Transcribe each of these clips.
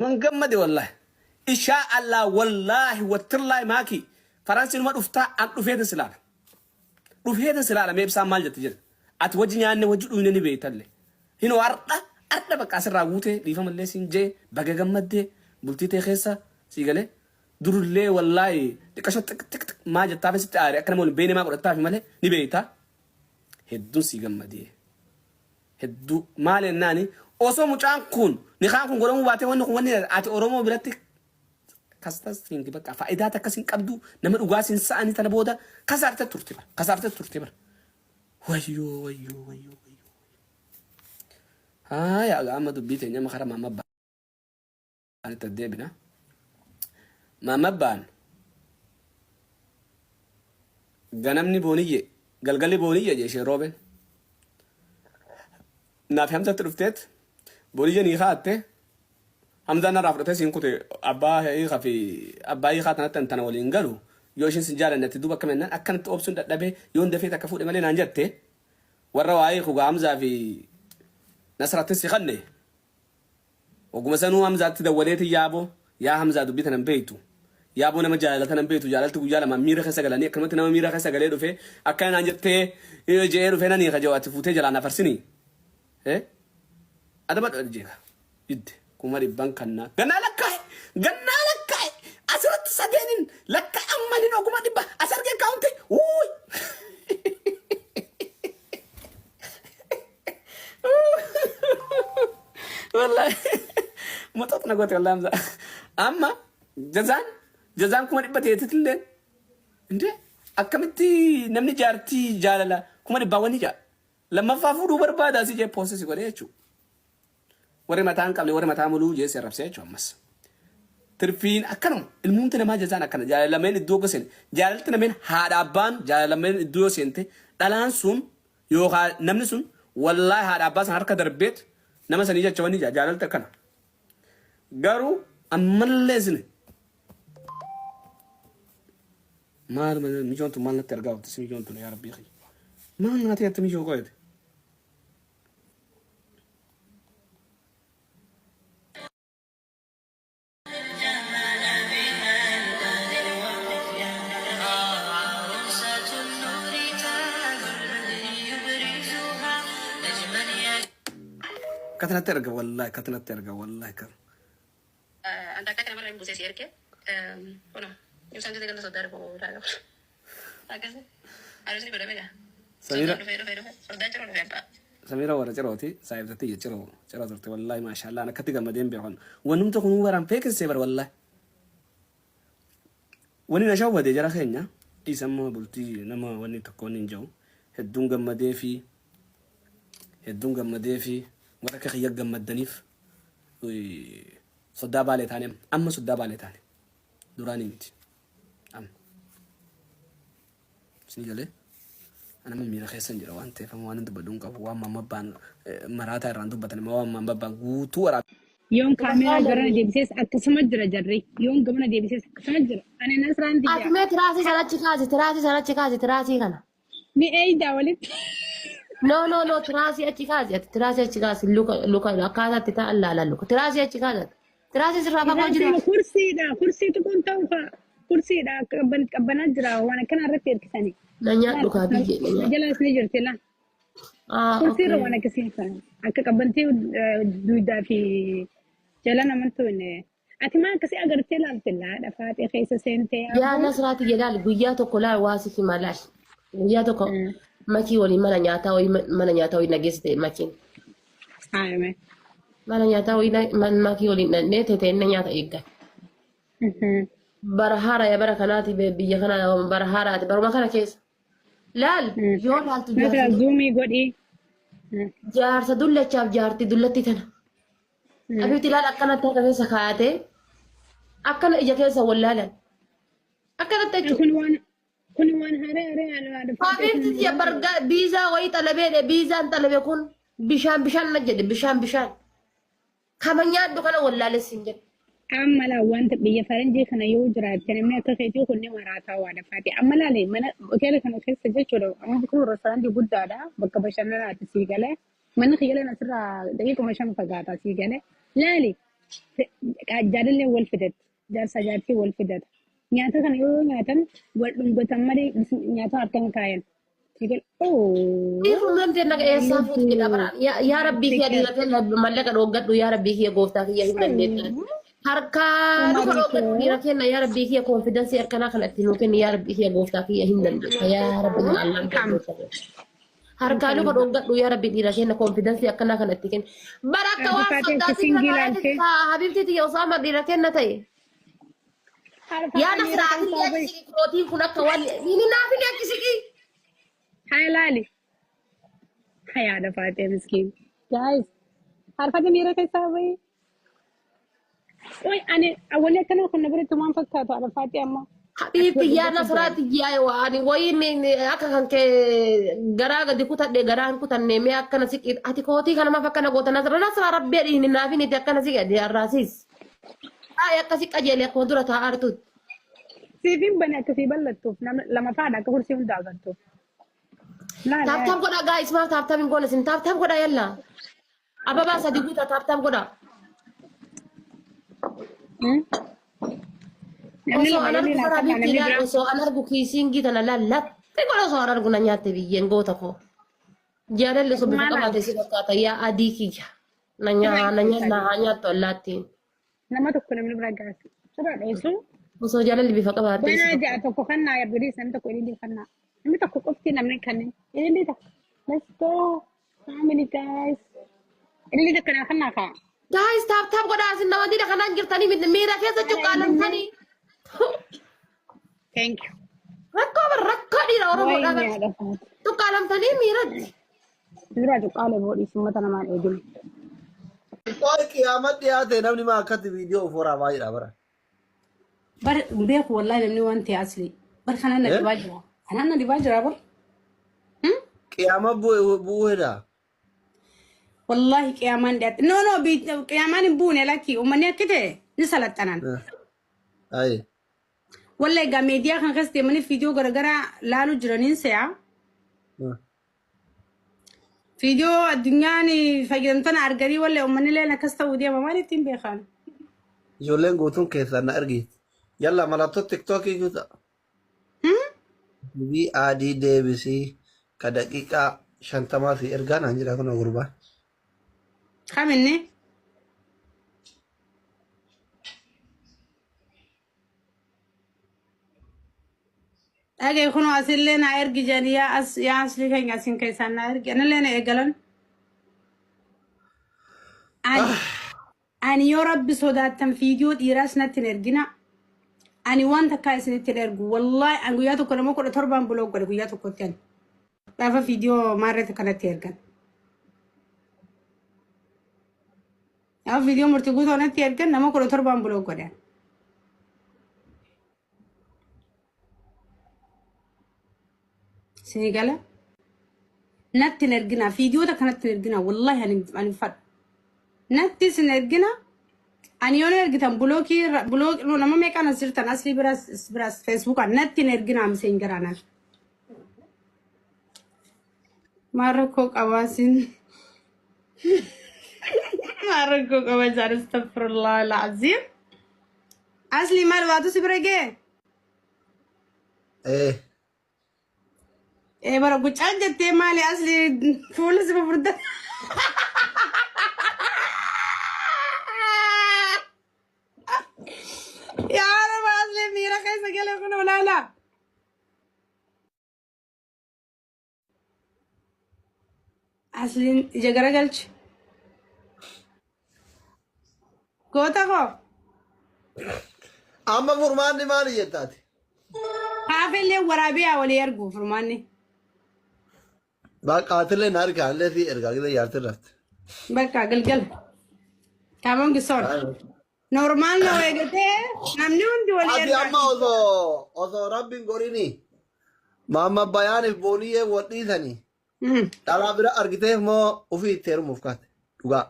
Man gammade wallahi. Ishaa Allah wallahi wattillaahi maakii faransi numa dhuftaa an dhufeetin si laala. Dhufeetin si laala mee ibsaan maal jette jedhe. Ati wajji nyaanne wajji dhuyne ni beeytalle. Hinoo har'a har'a bakka asirraa guutee dhiifamallee siin jee baga gammaddee bultii tee keessa sii galee durullee wallaahi xiqqasho xiq xiq xiq maa jettaafi sitti aare akka nama wal hin beeyne maa godhattaafi malee ni beeyta. Hedduun sii gammadee. Hedduu maal jennaani osoo mucaan kun nikaan kun godhamuu baatee wanni kun wanni ati Oromoo biratti kastas think bakka faayidaa takka sin qabdu nama dhugaa sin sa'anii tana booda kasaarte turte bara kasaarte turte bara wayyoo wayyoo wayyoo wayyoo haaya amma dubbii teenya amma karaa maamma baanitti deebina maamma baan ganamni booniyye galgalli booniyye jee ishee roobeen naaf hamzatti dhufteet booniyye ni kaatte hamzaan narraa fudhatee siin kute abbaa hiikaa fi abbaa hiikaa tanatti tana waliin galu yoo ishiin sin jaalanne ati duuba akkam jennaan akkanatti obsuun dadhabee yoon dafee takka fuudhe malee naan jette warra waa hiiku gaa hamzaa fi nasrattis si kanne Oguma sanuu Hamzaatti dawwaleetiin yaaboo yaa Hamzaa dubbii tana hin beektu. Yaaboo nama jaalala tana hin beektu jaalalti guyyaa lamaan miira keessa galanii akkanumatti nama miira keessa galee dhufee akkana naan jettee je'ee dhufee nan hiika je'u ati fuutee jalaa na farsinii. Eh? Adabadhu ati jeeka. Didde 500,000 kannaa. Gannaa lakkaa'e! Gannaa lakkaa'e! Asirratti sadeenin lakkaa'e amma inni oguma dhibba as argee kaawunti. Wuuy! Wallahi muxux na goote wallahi Hamza. Amma jazaan jazaan 100,000 ta'eetillee indee akkamitti namni jaartii jaalala 100,000 wanni jaa lammaffaa fuudhuu barbaada si jee poosti si godhee jechuudha. Warri mataa hin qabne warri mataa muluu jee si arrabsee jechuudha ammas. Tirfiin akkanuma ilmuumti namaa jazaan akkana jaalala lameen iddoo yoo seente jaalalti lameen haadha abbaan jaalala lameen iddoo yoo seente dhalaan sun Yookaa namni sun wallaahi haadha abbaa san harka darbeet nama sanii jecha wanni jaa jaalalti akkana. Garuu ammallee isin maal mijoon tun maal natti argaa oolti si mijoon tun yaa rabbii kiyya. Maal naati atti mijoo qoyate. Akkati natti erga wallahi akkati natti erga wallahi kan. Anta akka namarra hin buusee si erge. Kuno ibsaan gisee ganda soddaa dhufu ilaalu. Akkasi. Aruusni godhame gaa. Samira Soddaan dhufee dhufee dhufee. Soddaan ciroo dhufee abbaa. Samira warra cirooti saahibtatti iyya ciroo ciroo turte wallahi maashaallah an akkatti gammadee hin beekan wanumti kunuu baraan feekessee bar wallahi wani na shawwade jara keenya dhiisa amma bultii nama wanni tokko wanni hin jiru hedduun gammadee fi hedduun gammadee fi warra akka kiyya gammaddaniif soddaa baalee taane amma soddaa baalee taane duraanii miti amma. Isin galee ana amma miira keessan jira waan ta'eef amma waan hin dubbadhu hin qabu waan mamma abbaan maraataa irraan dubbatan amma waan mamma abbaan guutuu waraabee Yoon kaameeraa garana deebisees akkasuma jira jarri. Yoon gamana deebisees akkasuma jira. Ani Nasraan Ati tiyya. mee tiraasii sana achi kaasi, tiraasii sana achi kaasi, tiraasii kana. Ni eeydaa walitti. No, no, no, tiraasii achi kaasi, ati tiraasii achi kaasi, luka, luka, akkaataa itti ta'an laalan luka. Tiraasii achi kaasi ati. Tiraasii sirraa fagoo jira. Tiraasii kursiidha. Kursiitu kun ta'u kaa. Kursiidha. Qabbanaa jira. Waan akkanaa irratti hirkisanii. Na nyaadhu kaa biyyee na Na nyaadhu. jalaas ni jirti laa. Ah, Kursiirra okay. waan akkasii kana. Akka qabbantii duudaa fi jala namantu hin. Ati maa akkasii agartee laalte laadha faaxee keessa seentee Yaa yaaboo. Nasraati jedhaal guyyaa tokko laal waa sitti malaal. Guyyaa tokko makii waliin mana nyaataa wayii mana nyaataa wayii nageessite makiin. Haayame. Mana nyaataa wayii makii waliin dhannee teteenne nyaata eeggan. Bara haaraya bara kanaati biyya kana bara haaraati baruma kana keessa. Laal yoo laaltu Nasra jaarsa zuumii godhii. jaarsa dullachaaf jaartii dullatti tana. Abiiti laal akkanatti harka keessa kaayatee akkana ija keessa wallaalan. Akkanatti jechuudha. Kun waan kun waan haree haree haadha faaxee Habiibti kun tiyya barga biizaa wayii xalabeedhe biizaan xalabe kun bishaan bishaan na jedhe bishaan bishaan. Kama nyaadhu kana wallaale siin jedhe. Amma laa wanta biyya faranjii kana yoo jiraatte namni akka keetii kun ni maraataa waa dafaati. Amma laale mana hoteela kana keessa jechuudha. Amma kun restauraantii guddaadha. Bakka bashannanaati sii galee. Manni kiyyaleen asirraa daqiiquma 5 fagaata sii galee. Laali Jaalallee wal fidatti. Jaarsa jaartii wal fidata. Nyaata kana yoo nyaatan wal dhungatan malee nyaata harkaan kaayan. Dhiirummaan ta'e naga eessaa fuutu jedha baraan. Yaa Rabbii kiyya dhiira ta'e mallaqa dhooggadhu yaa Rabbii kiyya gooftaa kiyya hin dandeettan. Harkaa dhufa dhooggadhu dhiira kenna yaa Rabbii kiyya koonfidansii akkanaa kana itti nuu kenni yaa Rabbii kiyya gooftaa kiyya hin dandeetta yaa Rabbii na Allaan dandeetta. Harkaa luka dhooggadhu yaa Rabbii dhiira kenna koonfidansii akkanaa kana itti kenni. Bara akka waan Faatee soddaatii singii laaltee. Habibti tiyya osoo amma dhiira kenna ta'e. Yaa Miira Nasraa kan atillee achi bayi. siqi kootiin kun akka waan inni naaf hin achi siqi. Haa ilaali. Hayaadha faatee miskiin. Guys, harfata miira keessaa bayi. Oi, ani wanni akkana kun na biratti waan fakkaatu haadha faatee amma. Habiibti yaa Nasraa tiyyaa ani wayiin akka kan kee garaa gadi kutadhe garaa hin kutanne mee akkana siqi ati kootii kana maaf akkana goota Nasra Nasraa rabbi adii hin naafin itti akkana siqi adi arraasiis. Taa'e akkasi qajeele akkuma dura taa'aa jirtutti. Siif hin bane akkasii bal'attuuf nama lama faadha akka kursii hunda agartuuf. Laala. Tap tap godhaa guys maaf tap tap hin goone isin tap tap godhaa yalla. Ababaa sadi guutaa tap tap godhaa. Namni Osoo lama an namni argu lama karaa kanaa biitti namni ilaal biraa. osoo an argu kiisiingii tana laallatti godha osoo an argu na nyaatte biyyeen goota koo. Jaalalli osoo bifa Maal qabaate si fakkaata yaa adii kiyya. Na nyaa na nyaa na haa nyaattu allaattiin. Nama tokko namni biraa gaasi. Sirra dheessu. Osoo jaalalli bifa qabaate si Banaa ja'a fakkaata. tokko kannaa yabbidii namni tokko ilillii kannaa. Namni tokko qofti namni kanneen ilillii tokko. Let's go. Family guys. Ilillii tokko naa kannaa kaa. Guys tap tap godhaa isin nama dida kanaan jirtanii miti miira keessa cuqqaalamtanii. Thank you. Rakkoo bar rakkoo dhiira Oromoodhaa Wayne bar haadha faati. cuqqaalamtanii miiratti. Dura cuqqaalee boodhiis uummata namaan eeginu. Qoy qiyaama dhiyaate namni maa akkatti viidiyoo of waraabaa jira bara. Bar beeku wallahi namni waan ta'e asli. Bar kanaan na Eh? dhibaa jira. Kanaan na dhibaa jira bar. Qiyaama bu'uu hedaa. Wallahi qiyaamaan dhiyaate. No no qiyaamaan hin buune lakki uummanni akki ta'e ni salaxanan. Ayi. Wallahi egaa miidiyaa kan keessa deemanii viidiyoo garaagaraa laaluu jiraniin se'a. Viidiyoo addunyaan fayyadamtoota arganii wallahi uummanni illee akkas ta'uu deema maal ittiin beekan? Ijoolleen guutuun keessaan na ergi. Yalla mallattoo tiktookii guuta. Dubii adii deebisii ka daqiiqaa 50 fi ergaa naan jedha kun gurbaan. Kam inni? Dhagee kunoo asillee naa ergi jedhanii yaa as yaa aslii keenya asin keessaan naa ergi anallee na eegalan. Ani ani yoo rabbi sodaattan fiidiyoo dhiiraas natti hin ergina. Ani waan takkaa isinitti hin ergu. Wallaahi ani guyyaa tokko nama 17n buloo godhe guyyaa tokkotti ani. Gaafa fiidiyoo maarreeta kanatti ergan. Gaafa fiidiyoo murtii guutuu natti ergan nama 17n buloo godhe. Isinii gala? Natti hin ergina. Fiidiyoota kanatti hin ergina. Wallaahi ani fadhu. Natti isin ergina. Ani yoo na ergitan bulookii irra bulook nama meeqaan as jirtan aslii biraas biraas feesbuukaan natti hin ergina miseenjeraanaan. Maal rakkoo qabaa sin? Maal rakkoo qabaa isaan astagfirullah alazim. Asli maal waatu si bira ga'e? Eh. Ee bara gucaan jettee maali asli fuula si fufurda. Yaa nama asli miira keessa galee kun olaanaa. Asliin ija garagalchi. Goota koo. Amma furmaanni maali jettaati? Kaafellee waraabee haa walii ergu furmaanni. Bakka atillee na harkaa illee fi ergaa gidee yaartee rafte. Bakka galgala. Kaamoon gisoon. Normaal na eegatee namni hundi walii Ati ergaa. amma osoo rabbiin godhini maamma bayaaniif booniyyee wal dhiisanii dhalaa bira argiteef moo ofii itti heerumuuf kaate dhugaa.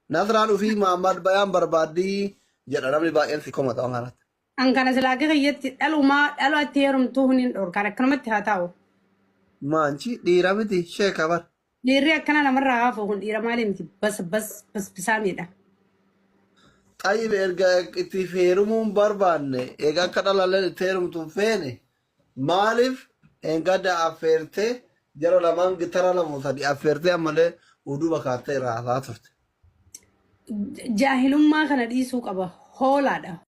Nasraan ofii Mahammad bayaan barbaaddii jedha namni baay'een si komata waan kanatti. An kana silaa akka kiyyatti dhalumaa dhaloo itti heerumtuu hin dhorkaan akkanumatti haa taa'u. Maanchi dhiira miti sheeka bar. Dhiirri akkana namarraa hafu kun dhiira maali miti bas bas bas bisaamiidha. Xayyib erga itti heerumuu hin barbaanne, eega akka dhalalleen itti heerumtu hin feene, maaliif engadda affeertee jara lamaan gitara lama sadi affeertee ammallee uduba kaattee irraa haasaa turte? Jaahilummaa kana dhiisuu qaba. Hoolaadha.